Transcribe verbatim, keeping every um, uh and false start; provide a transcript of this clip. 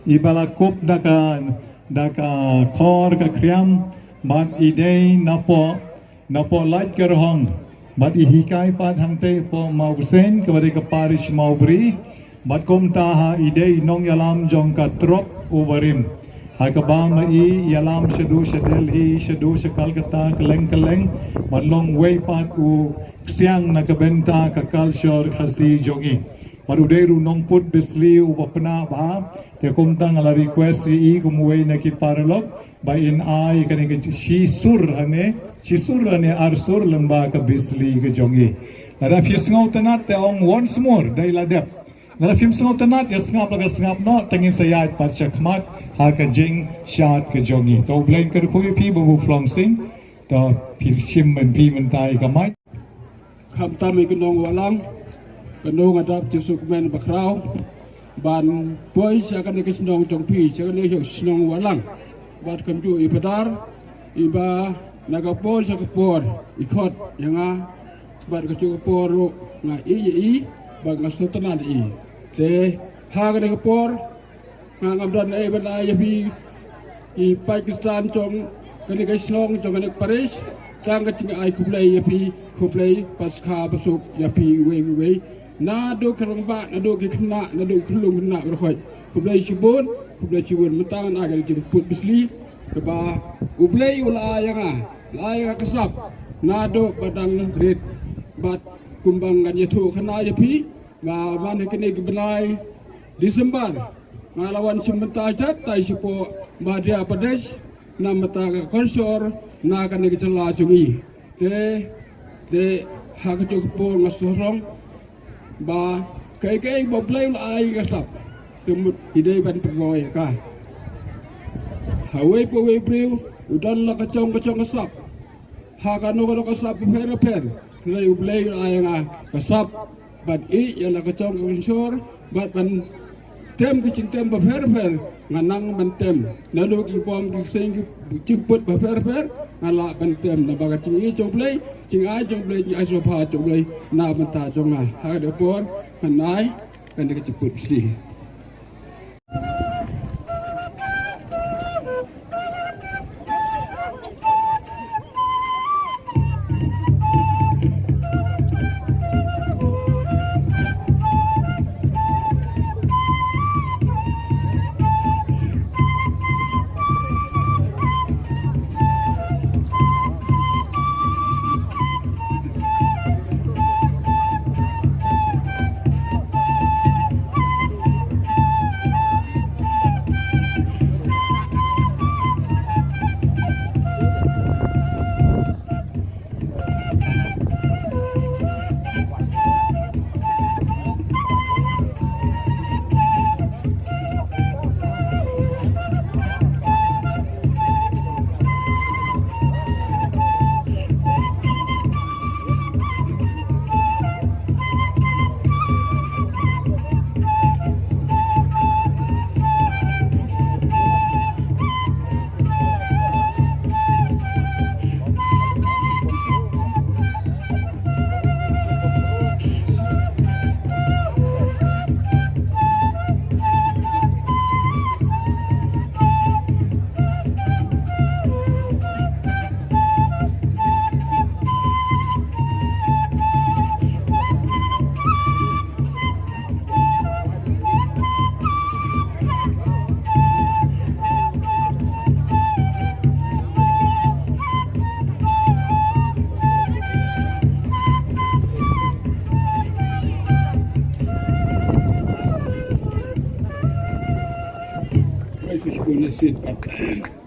I ba la kup da ka, da ka khor ka khriam, bad i dei napoh, napoh Laitkyrhong, bad i hikai pat hangtei hapoh Mawbseiñ, kaba dei ka parish Mawbri, bad kumta ha i dei nongïalam jong ka Trop u barim. Ha kaba ma i ïalam shaduh sha Delhi, shaduh sha Calcutta, kylleng kylleng, bad long uwei pat u ksiang na ka bynta ka culture Khasi jong i. Bad u dei ruh u nongput bisli uba pynbha, te kumta nga la request ïa i kum uwei na ki paralok, ba in ai kane ka shi sur hangne, shi sur hangne ar sur lyngba ka bisli ka jong i. Lada phi sngewtynnat te ong once more, dei la dep. Lada phim sngewtynnat, ïa sngap la ka sngap noh, te ngin sa ïaid pat shakhmat, ha ka jingshad ka jong i. To U Blei un kyrkhu ïa phi, Babu Plongsing, to phi shim ban phi mynta ïa ka mic. Khamtam ïa ka nong Wahlang, ka nong Adap Jesukmen Bakhraw, ban poi sha kane ka shnong jong phi, sha kane ka shnong Wahlang. Bad kumjuh i Phadar, i ba na ka por sha ka por, i khot ïa nga, bad ka juh ka por ruh nga ïeit ïa i, bad nga sngewtynnat ïa i. Te, ha kane ka por, nga ngam don ei ban ai ïa phi, i paid Khristan jong kane ka shnong, jong kane ka parish, tang ka jingai khublei ïa phi, khublei Paskha basuk ïa phi uwei uwei. Naduh ki rangbah, naduh ki khynnah, naduh ki khyllung khynnah baroh khoit. Khublei shibun, khublei shibun, mynta ngan ai ka jingput bisli, kaba U Blei u la ai ïa nga, la ai ïa nga ka sap, naduh ba dang rit, bad kumba ngan ïathuh khana ïa phi, ba man ha kine ki bnai December, nga la wan shim bynta sha tai shapoh Madhya Pradesh, na bynta ka culture, na kane ka jylla jong i. Te, te, ha ka juh ka por nga sngewthuh, ba, kaei kaei ba U Blei u la ai ka sap, te mut i dei ban pynroi ïa ka. Ha uwei pa uwei u briew, u don la ka jong ka jong ka sap. Ha kano kano ka sap bapher bapher, hynrei U Blei u la ai ïa nga ka sap, ban ïeit ïa la ka jong ka culture, bad ban tem ki jingtem bapher bapher, nga nang ban tem. Naduh ki bom ki seng ki jingput bapher bapher, nga lah ban tem. Naba ka jingïeit jong U Blei, jingai jong U Blei, jingai sngewbha jong U Blei, na bynta jong nga. Ha kane ka por, ngan ai kane ka jingput bisli. Right, let's go and sit.